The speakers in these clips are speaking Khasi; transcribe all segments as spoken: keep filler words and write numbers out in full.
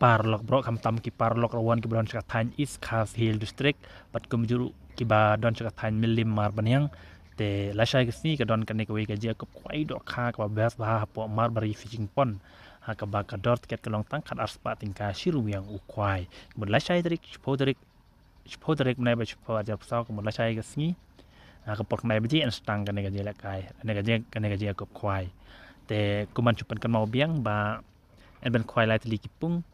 paralok baroh, khamtam ki paralok ruh wan kiba don sha ka thaiñ East Khasi Hills District bad kumjuh ruh kiba don sha ka thaiñ Mylliem Marbaniang. Te lashai ka sngi ka don kane kawei ka jingïakob khwai dohkha kaba best bha hapoh Marbari Fishing Pond, ha kaba ka dor tiket ka long tang khat ar spah tyngka shi ryngwiang u khwai. Ka mut lashai tarik, shiphew tarik, shiphew tarik bnai ba shiphew arhajar arphew saw, ka mut lashai ka sngi, ha ka por khyndai baje yn sdang kane ka jinglehkai, kane ka jing, kane ka jingïakob khwai. Te kumno shu pynkynmaw biang ba yn ban khwai lai tylli ki pung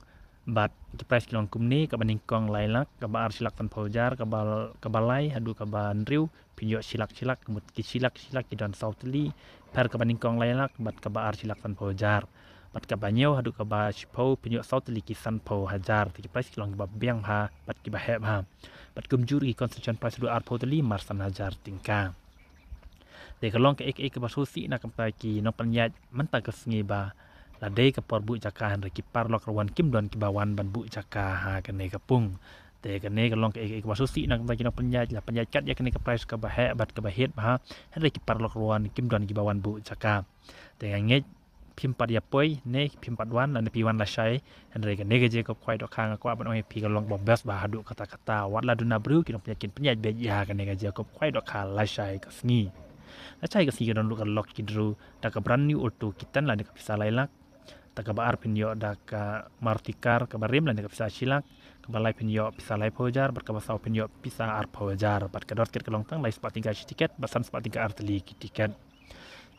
bad ki prize ki long kumne: kaba nyngkong lai lak, kaba ar shi lak sanphew hajar, kaba, kaba lai haduh kaba hynriew phin ïoh shi lak shi lak, ka mut ki shi lak shi lak ki don saw tylli. Pher kaba nyngkong lai lak bad kaba ar shi lak sanphew hajar, bad kaba hynñiew haduh kaba shiphew phin ïoh saw tylli ki sanphew hajar. Te ki prize ki long kiba biang bha bad kiba heh bha. Bad kumjuh ruh ki consolation prize haduh arphew tylli mar san hajar tyngka. Te ka long kaei kaei kaba sngewsih na ka bynta ki nongpynïaid mynta ka sngi ba la dei ka por buh jaka hynrei ki paralok ruh wan kim don kiba wan ban buh jaka ha kane ka pung. Te kane ka long kaei kaei kaba sngewsih na ka bynta ki nongpynïaid, la pynïaid kat ïa kane ka prize kaba heh bad kaba hiat bha, hynrei ki paralok ruh wan kim don kiba wan buh jaka. Te nga ngeit phim pat ïa poi ne phim pat wan, lane phi wan lashai. Hynrei kane ka jingïakob khwai dohkha nga kwah ban ong ïa phi ka long ba best bha haduh katta katta. Wat la duna briew, ki nongpynïaid kin pynïaid beit ïa kane ka jingïakob khwai dohkha lashai ka sngi. Lashai ka sngi ka don ruh ka lucky draw da ka brand new Alto K ten lane ka pisa lai lak. Da kaba ar phin ïoh da ka Maruti car kaba rim lane ka pisa shi lak. Kaba lai phin ïoh pisa laiphew hajar bad kaba saw phin ïoh pisa arphew hajar. Bad ka dor tiket ka long tang lai spah tyngka shi tiket bad san spah tyngka ar tylli ki tiket.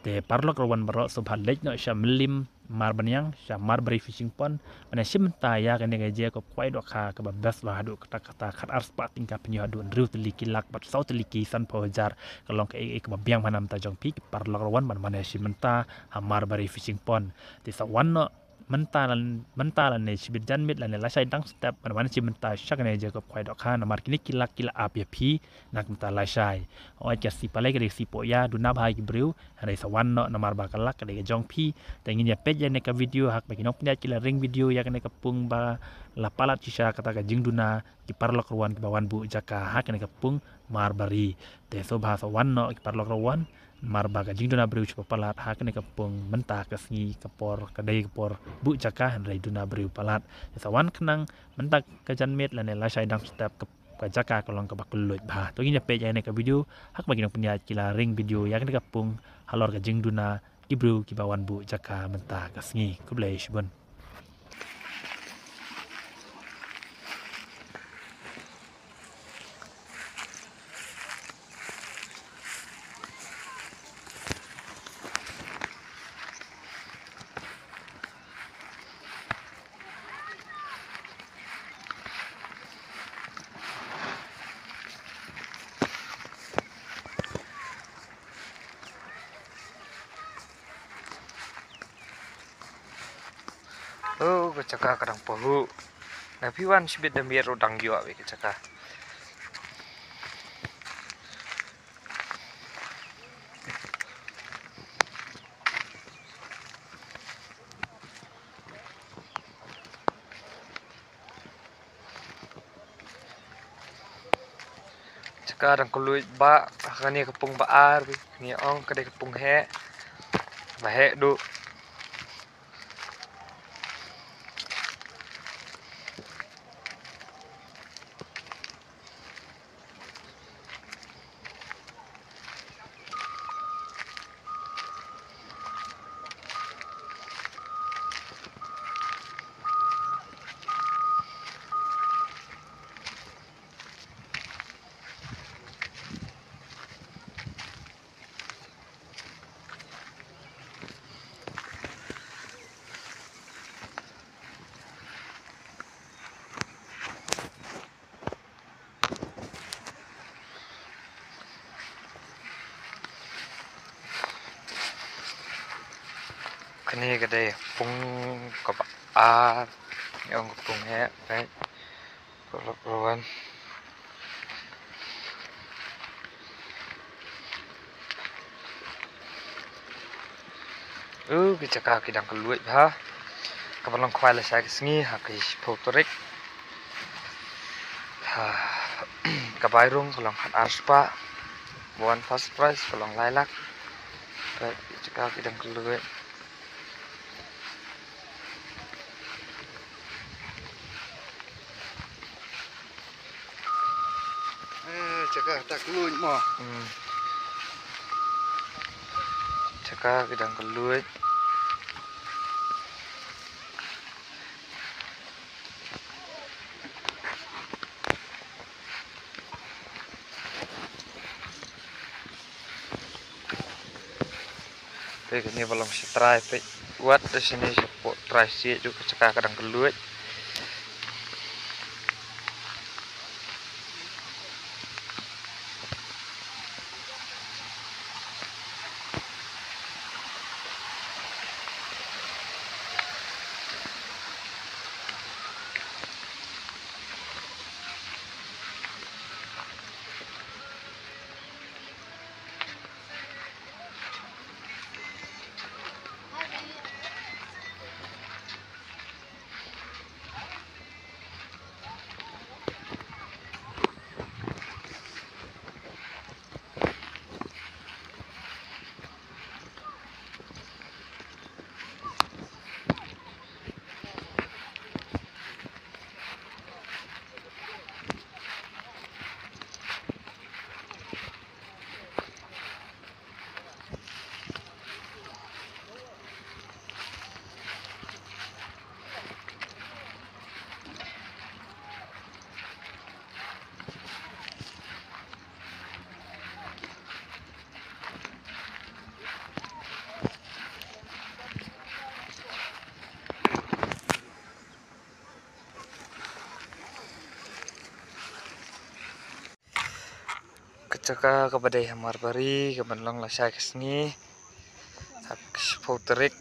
Te paralok ruh wan baroh, sngewbha leit noh sha Mylliem Marbaniang, sha Marbari Fishing Pond, ban ïashim bynta ïa kane ka jingïakob khwai dohkha kaba best bha haduh katta katta. Khat ar spah tyngka phin ïoh haduh hynriew tylli ki lak bad saw tylli ki sanphew hajar. Ka long kaei kaei kaba biang bha na ka bynta jong phi ki paralok ruh wan ban, ban ïashim bynta ha Marbari Fishing Pond. Te sa wan noh mynta lane, mynta lane shibit janmiet lane lashai dang step ban wan shim bynta sha kane ka jingïakob khwai dohkha, namar kine ki lak ki la ap ïa phi na ka bynta lashai. Hooid, ka sngi Palei ka dei ka sngi pohïa, duna bha ïa ki briew, hynrei sa wan noh namar ba ka lak ka dei ka jong phi. Te ngin ïa peit ïa kane ka video ha kaba ki nongpynïaid ki la ring video ïa kane ka pung ba la palat shisha kata ka jingduna, ki paralok ruh wan kiba wan buh jaka ha kane ka pung Marbari. Te sngewbha sa wan noh ki paralok ruh wan, namar ba ka jingduna briew shu palat ha kane ka pung mynta ka sngi, ka por ka dei ka por buh jaka hynrei duna briew palat. Te sa wan khnang mynta ka janmiet lane lashai dang step, ka, ka jaka ka long kaba kylluid bha. To ngin ïa peit ïa kane ka video ha kaba ki nongpynïaid ki la ring video ïa kane ka pung halor ka jingduna ki briew kiba wan buh jaka mynta ka sngi. Khublei shibun. Oh, ka jaka ka dang pahuh. Na phi wan shibit da miet ruh dang ïoh beit ka jaka. Jaka dang kylluid bha, kane ka pung ba ar, ngi ong ka dei ka pung heh, ba heh duh. Kane ka dei pung kaba ar, ïa ong ka pung heh, right? Paralok ruh wan. Uh, ki jaka ki dang kylluid bha. Kaba long khwai lashai ka sngi ha ka shiphew tarik. Ha, ka bai rung ka long khat ar spah. Ba wan first prize ka long lai lak. Ki jaka ki dang kylluid. Chaka ta kluit mo. Hmm. Chaka ki dang kluit. Te kane ba long shi trai peit wat da shini shapoh trai shi ju ka chaka ka dang kluit. Ka chaka kaba dei ha Marbari, kaban long lashai ka sngi. Ha ka shiphew tarik.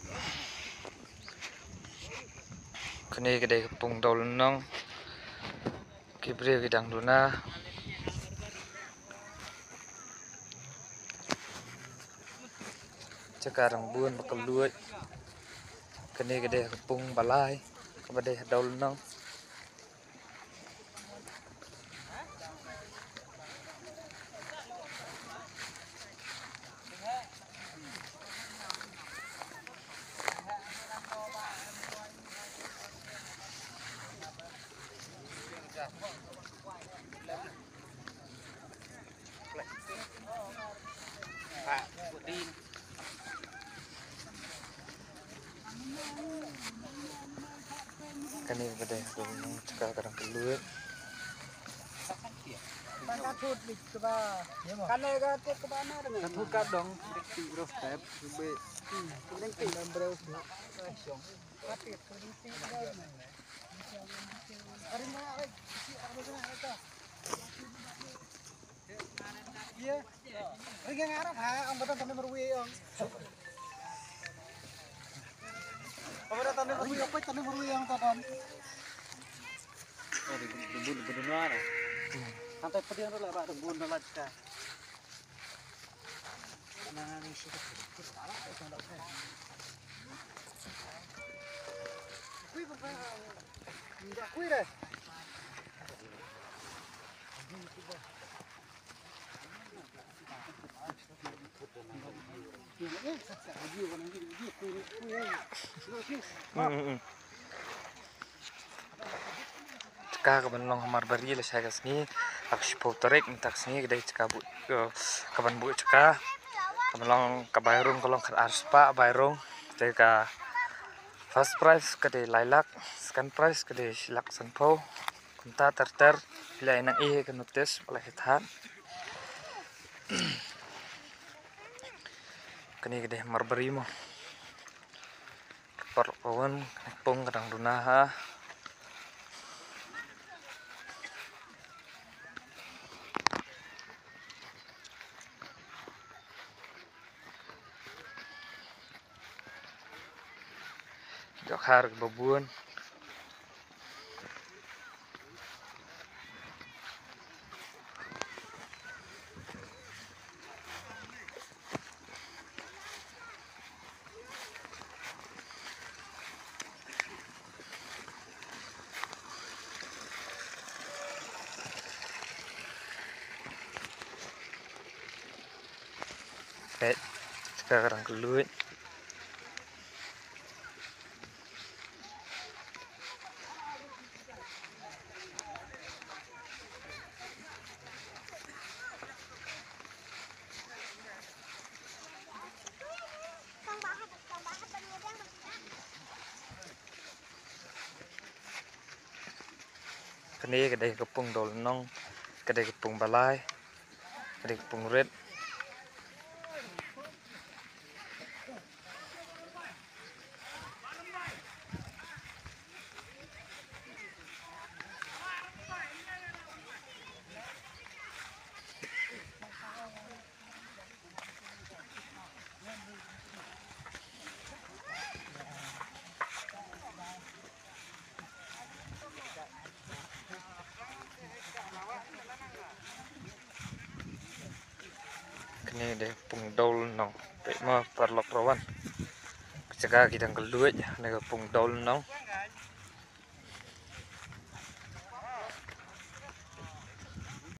Kane ka dei ka pung dewlynnong. Ki briew ki dang duna. Chaka dang bun ba ka luid. Kane ka dei ka pung ba lai. Kaba dei ha dewlynnong. Kane ka dei ka dong chaka ka dang ka luid. Ka thut ka dong. Ring yang arah ha, ang badan tane marwi ang. Ang badan tane marwi, apa tane marwi ang tadan. Oh, di bun bun nuara. Sampai pediang tu lah, bak bun lah ka. Nah, ni sih. Kui ba, kui deh. Chaka kaban long ha Marbari lashai ka sngi, ha ka shiphew tarik mynta ka sngi ka dei chaka buh, eh, kaban buh chaka. Kaban long ka bai rung ka long khat ar spah bai rung. Te ka first prize ka dei lai lak, second prize ka dei shi lak sanphew. Kumta ter ter, phi la ïa nang ïohi ha ka notice ba la hiat. Kane ka dei Marbari mo. Ka por ka wan, kane ka pung ka dang duna ha. Jok har ba bun. Peit, chaka ka dang ka luid. Kane ka dei ka pung Dol Nong, ka dei ka pung Balai, ka dei ka pung Rit. Kane dei pung Dol Nong. Peit mo paralok rawan. Ka jaka ki dang kylluid, kane ka pung Dol Nong.